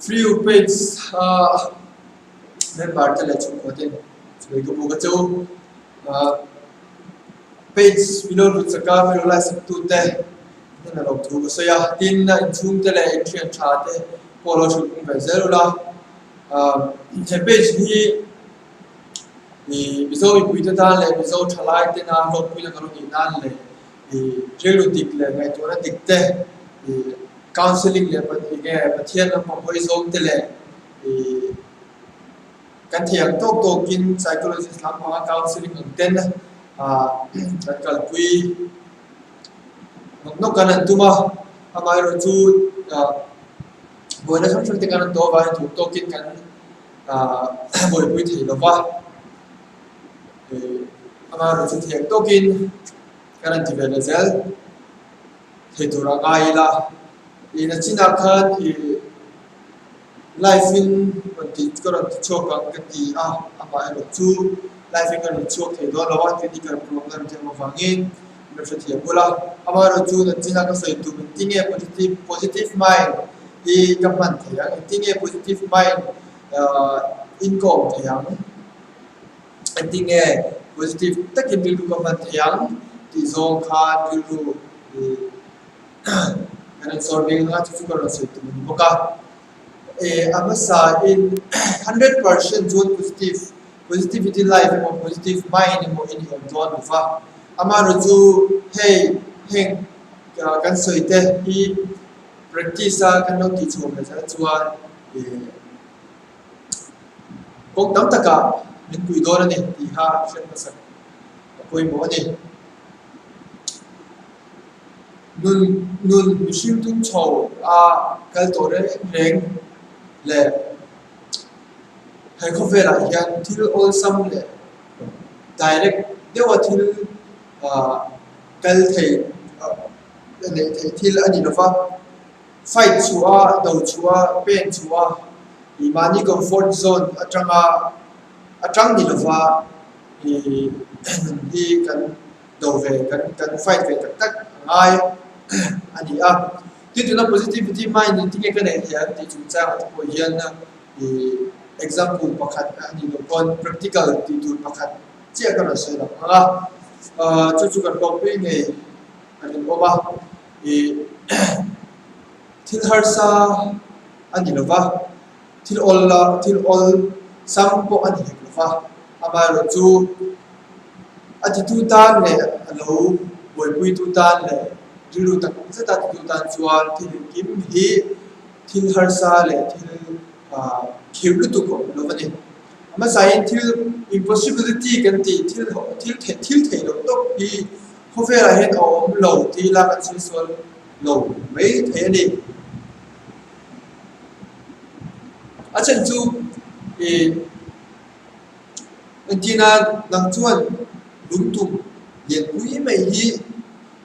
Free You page a member te leh chhungkua ten sawi ka buk a che u. Page min lo hlut chak a, min lo like sak tu te hnenah lo thu ka sawi a. Tin, inchhung te leh inthian tha te pawh lo hrilh pung ve zel ula. He page hi Mizo mipuite tan leh Mizo thalai tena hlawkpuina kan lo nih nan leh rilru dik leh ngaihtuahna dik te, counselling leh enge Pathian lampang hawi zawng te leh kan thei ang tawk tawkin psychologist lampanga counselling ang ten kan kalpui nawk nawk kan han tum a, amaherawhchu buaina hrang hrang te kan rawn tawh avangin duh tawkin kan buaipui thei lo va, amaherawhchu thei ang tawkin kan han ti ve leh zel thei tur a ngai ila, ih na chinah khan ih live in rawn ti ka rawn ti chhuak ang ka ti a, amaherawhchu live in ka rawn chhuak thei dawn lo a, technical problem te awm avangin min hrethiam bul a, amaherawhchu na chinah ka sawi tum engtin nge positive positive mind hi ka hman thei ang, engtin nge positive mind in ka awm thei ang. Engtin nge positive takin rilru ka hman thei ang tih zawng khan rilru ih kan rawn sawr bik anga chu chu ka rawn sawi tum a ni bawk a. Eh a hmasa in 100% chuan positive positivity life emaw positive mind emaw in i awm dawn lo va. Amaherawhchu hei heng kan sawi te hi practice a kan lo tih chhuah ve zel chuan eh Kawng tam takah min pui dawn a ni tih kha hriat hmasak a pawimawh a ni. Nun nun mihring tum chho a kal tawh reng reng leh he khawvelah hian thil awlsam leh direct deuha thil ah kal thei neih theih thil a ni lova. Fight chhuah a, do chhuah a, pen chhuah a, ih mahni comfort zone atanga atang ni lova ih nun hi kan do ve kan kan fight ve tak tak a ngai a ni a. Tin tuna positivity mind in tinge ka neih theih ang tih chungchang ah te pawh hian ih example pakhat a nih loh pawn practical tih tur pakhat chiah ka rawn sawi lo ang a, ah chu chu kan hlawkpui ngei a rinawm a. Ih thil harsa a ni lo va, thil awl la thil awl sam pawh a ni hek lo va, amaherawhchu a titu tan leh a lo buaipuitu tan leh rilru tak zeta titu tan chuan thil engkim hi thil harsa leh thil ah khirh lutuk a awm lo a ni. A hmasain thil impossibility kan tih thil thil theih thil theih loh tawp hi Khawvelah hian a awm lo tih ila kan sawi sual lo mai thei a ni. A chhan chu ih entina nang chuan lungtum lianpui mai hi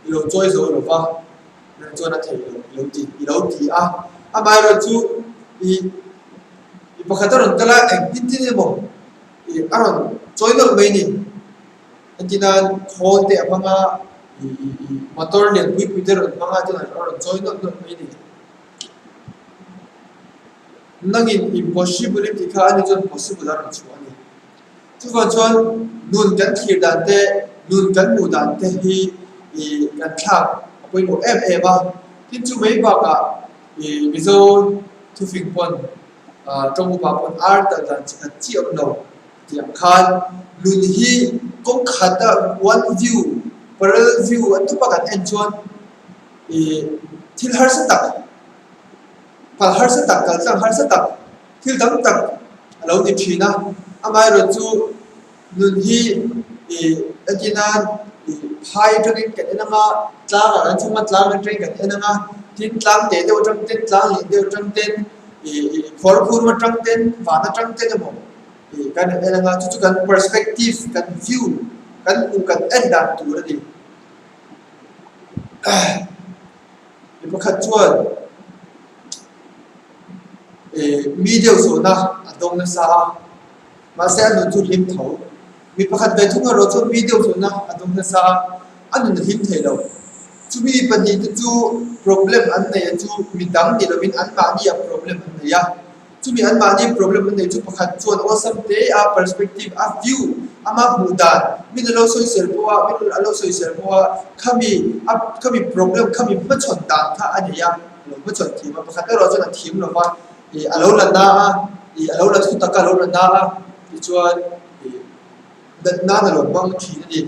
i lo chawi zo lo va, nang chuan a thei lo i lo ti i lo ti a. Amaherawhchu ih mi pakhat a rawn kal a, engtin tin emaw ih a rawn chawi nawlh mai a ni. Entina khawl te a hmang a, ih motor lian pui pui te rawn hmang a chuan a rawn chawi nawlh nawlh mai a ni. Nangin impossible i tih kha ani chuan possible a rawn chhuah a ni. Chuvang chuan nun kan thlir dan te, nun kan hmuh dan te hi ih kan thlak a pawimawh em em a. Tin chu mai bakah ih Mizo thufing pawn ah tawng upa pawn ar talh dan chi khat chi awm lo. Tiang khan nun hi kawng khata one view, parallel view an tupa kan en chuan ih thil harsa tak, kal harsa tak, kal tlang harsa tak, thil dang tak a lo ni thin a. Amaherawhchu nun hi ih entir nan ih phai atangin kan en ang a, tlangah kan chhung a, tlang atangin kan en ang a, tin tlang teh deuh atang ten, tlang lian deuh atang ten, ih ih khuar khur atang ten, van atang ten emaw Tih kan en anga chu chu kan perspective, kan view, kan hmuh kan en dan tur a ni. Mi pakhat chuan eh mi deuh zawhna a dawng nasa a, mahse a nun chu hlim tho. Mi pakhat ve thung erawh chuan mi deuh zawhna a dawng nasa a, a nun a hlim thei lo. Chumi pahnihte chu problem an nei a chu mi dang ni lovin anmahni ah problem an nei a. Chumi anmahni problem an neih chu pakhat chuan awlsam te a perspective, a view, ama hmuh dan, min a lo sawisel pawh a, min a lo sawisel pawh a, khami a khami problem khami hmachhawn dan kha a nei a, a lo hmachhawn thiam a, pakhat erawh chuan a thiam lo va, ih a lo la na a, ih a lo la thu tak a, a lo la na a, tichuan ih nat nan a lo hmang thin a ni.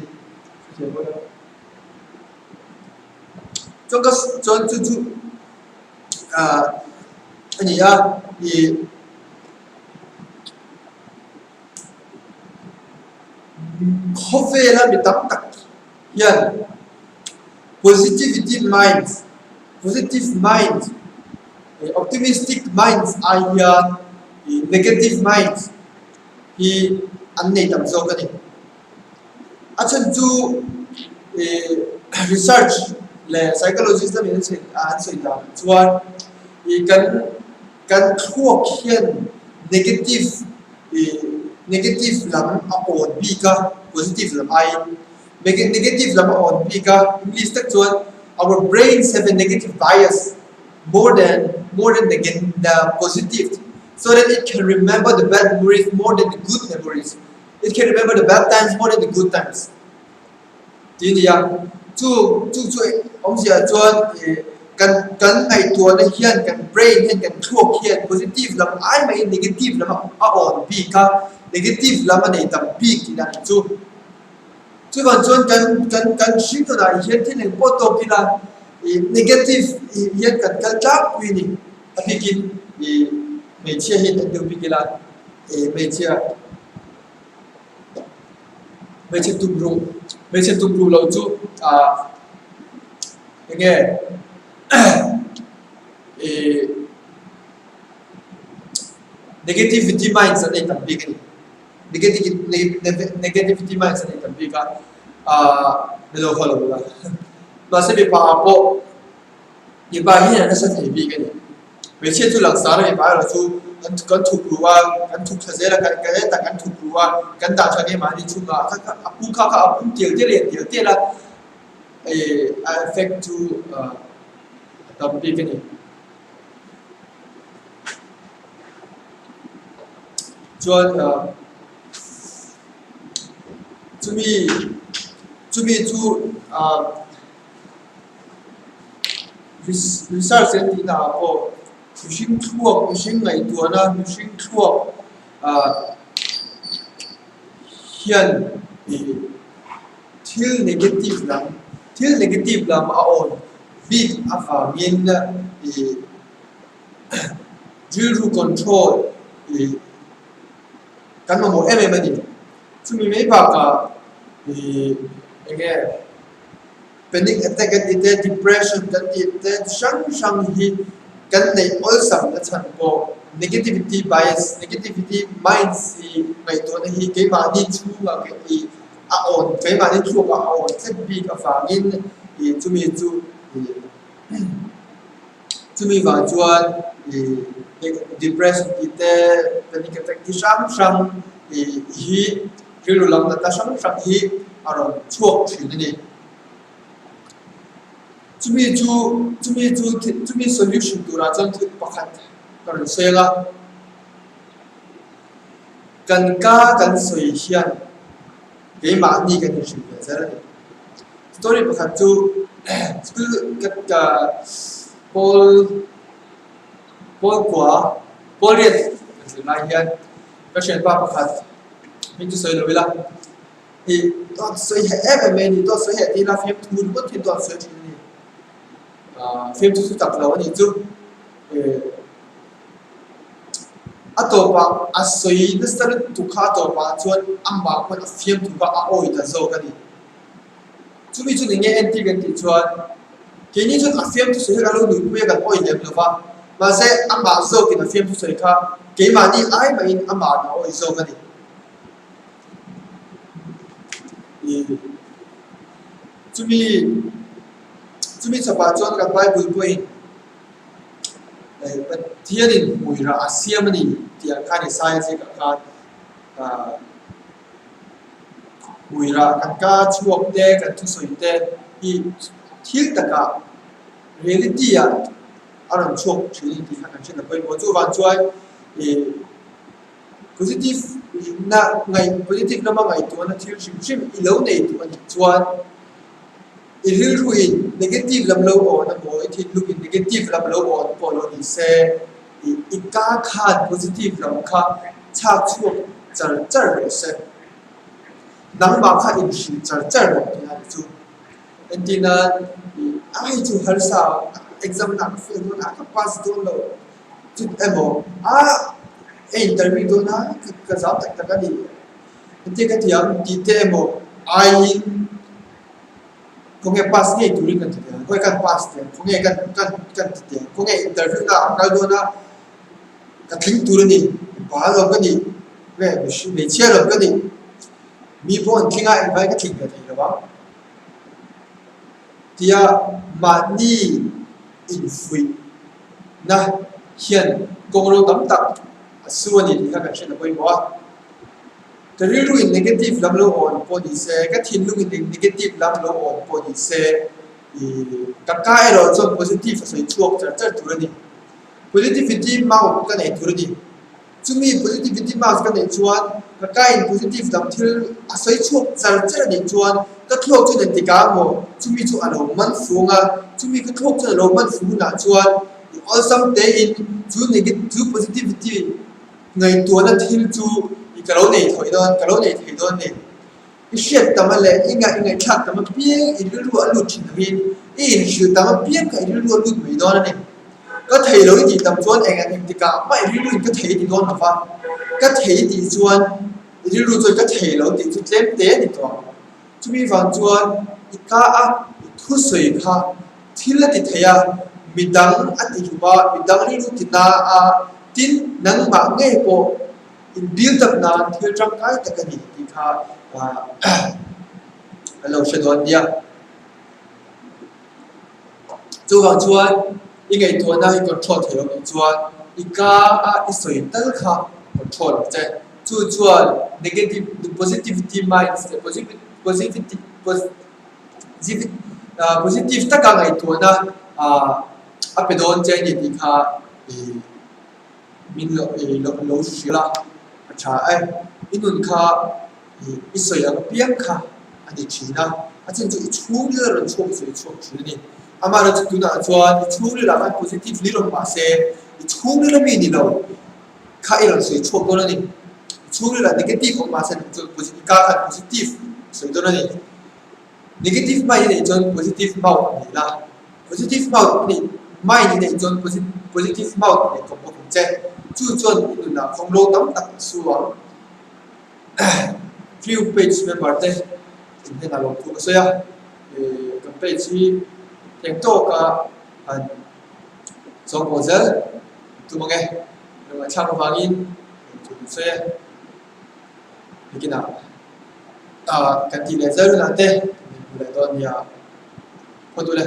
Chuan ka chuan chu chu ah a ni a ih khawvela mi tam tak hian positivity mind positive mind ih optimistic mind ai hian ih negative mind hi an nei tam zawk a ni. A chhan chu ih research leh psychologist lamin an sawi an sawi dan chuan ih kan kan thluak hian negative ih negative lam a awn bik a positive lam aiin negative lam a awn bik a English tak chuan our brains have a negative bias more than more than the positive so that it can remember the bad memories more than the good memories. It can remember the bad times more than the good times. Ti nia. Chu chu chu awmzia chuan eh kan kan ngaihtuahna hian kan brain hian kan thluak hian positive lam ai maiin negative lam a awn bik a, negative lam a nei tam bik tihna a ni chu. Chuvang chuan kan kan kan hring nunah hian thil eng pawh tawk ila ih negative hian kan kal tlangpui a ni. A bikin ih hmeichhia hian en deuh bik ila eh hmeichhia hmeichhe tumruh hmeichhe tumruh loh chu ah eng nge ih negativity minds an nei tam bik a ni negativity minds an nei tam bik a ah ni lo haw lo la mahse mipa ah pawh mipa hian an nasa thei bik a ni. Hmeichhia chu langsar a ni mai erawh chu kan kan thuk ru a, kan thuk tha zel a, kan kan hetah kan thuk ru a, kan dah tha ngei mahni chhungah kha kha a pung kha kha a pung tial tial a tial tial a, ih a effect chu ah a tam bik a ni. Chuan ah chumi chumi chu ah. Research an tih naah pawh mihring thluak mihring ngaihtuahna mihring thluak ah hian ih thil negative lam thil negative lam a awn bik avangin ih rilru control ih kan mamawh em em a ni. Chumi mai bakah ih eng nge. Panic attack kan tih te, depression kan tih te hrang hrang hi kan neih awlsam na chhan pawh negativity bias, negativity minds hi ngaihtuahna hi keimahni chhungah ih a awn, keimahni thluakah a awn tlat bik avangin ih chumi chu ih chumi vang chuan ih depression tih te, panic attack ti hrang hrang ih hi Rilru lam natna hrang hrang hi a rawn chhuak thin a ni. Chumi chu chumi chu chumi solution turah chuan thil pakhat ka rawn sawi ang a. Kan ka kan sawi hian keimahni kan inhrilh ve zel a ni. Story pakhat chu school ka ka pawl pawl kua pawl riat kan zir lai hian ka thianpa pakhat Hming chu sawi lo ila, ih dawt sawi heh em em mai a ni, dawt sawi heh tih ila fiamthu ringawt hian dawt sawi thin a ni. Aaa fiamthu chu tak lo a nih chu. Ih a tawpah a sawi nasa lutuk kha a tawpah chuan amah pawn a fiamthu kha a awi ta zawk a ni. Chumi chu ni nge entir kan tih chuan keini chuan a fiamthu sawi kha kan lo nuihpui a kan awi lem lo va, mahse amah zawkin a fiamthu sawi kha keimahni ai mahin amah a awi zawk a ni. Ih chumi chumi chhapah chuan kan Bible pawhin Pathianin hmuirah a siam a ni tih ang khan Isaiah zikah khan ah Hmuirah kan ka chhuak te, kan thusawi te hi thil takah reality ah a rawn chhuak thin a ni tih kha kan hriat a pawimawh. Chuvang chuan Ih positive na ngaih positive lama ngaihtuahna thil hrim hrim i lo nei duh a nih chuan i rilruin negative lam lo awn emaw i thinlungin negative lam lo awn pawh lo ni se ih i ka khan positive lam kha chhak chhuak char char rawh se. Nangmah kha inhrilh char char rawh tih a ni chu. Entir nan ih a hei chu harsa exam na ka fail dawn a ka pass dawn lo chut emaw a a interview dawn a ka zau tak tak a ni entir ka ti ang tih te emaw aiin khawnge pass ngei turin kan ti teh ang khawnge kan pass teh ang khawnge kan kan kan ti teh ang khawnge interview na a kal dawn a ka tling tur a ni mipa alawm ka nih nge hmeichhia alawm ka nih mi pawh an tling a engvai ka tling ve thei lo ang. Tia mahni infuihna hian kawngro tam tak a su a ni tih kha kan hriat a pawimawh a. Ka rilruin negative lam lo awn pawh ni se, ka thinlungin negative lam lo awn pawh ni se, ih ka ka erawh chuan positive a sawi chhuak char char tur a ni. Positivity mouth ka nei tur a ni. Chumi positivity mask ka neih chuan ka kain positive lam thil a sawi chhuak char char a nih chuan ka thluak chuan engtik ah maw chumi chu a lo man fung a, chumi ka thluak chuan a lo man fung hunah chuan i awlsam tein chu chu positivity ngaihtuahna thil chu i ka lo nei thawih dawn ka lo nei thei dawn a ni. I hriat tam a leh i ngaih i ngaihthlak tam apiang i rilru a lut thin lovin i inhrilh tam apiang kha i rilru a lut mai dawn a ni. Ka thei lo i tih tam chuan eng eng tikah mah i rilru in ka thei i ti dawn lova, ka thei i tih chuan i rilru chuan ka thei lo tih chu tlem te a ni tawh ang. Chumi vang chuan i ka a i thusawi kha thil a ti thei a, midang a ti hlum a, midang rilru ti na a, tin nangmah ngei pawh In build up nan thil tangkai tak a ni tih kha a lo hre dawn nia. Chuvang chuan i ngaihtuahna i control thei lo nih chuan i ka a i sawi tal kha control ang che. Chu chuan negative positivity minds leh positivity positive taka ngaihtuahna a pe dawn che a ni tih kha i Min lo ei loh lo hrilh a, a tha e. I nun kha i sawi ang piang kha a ni thin a, a chin chu i chhungril a rawn chhuak i sawi chhuak thin a ni. Amaherawhchu tunah chuan i chhungril ah khan positive ni rawn mah se, i chhungril ami ni lo kha i rawn sawi chhuak dawn a ni. I chhungril ah negative awm mah se chuan i ka khan positive i sawi dawn a ni. Negative mind i neih chuan positive mouth a ni la, positive mouth a nih mind i neih chuan positive mouth a nei kawp bawk ang che. Chu chuan i nunah khawnglo tam tak a su ang. Few page member te in hnenah lo thu ka sawi a, kan page hi eng tawka han chawngkaw zel tum ang e. Ngaihthlak avangin thu kan sawi e. Nikinah ah kan tih leh zel hunah te min hmu leh dawn nia. Phawt u le.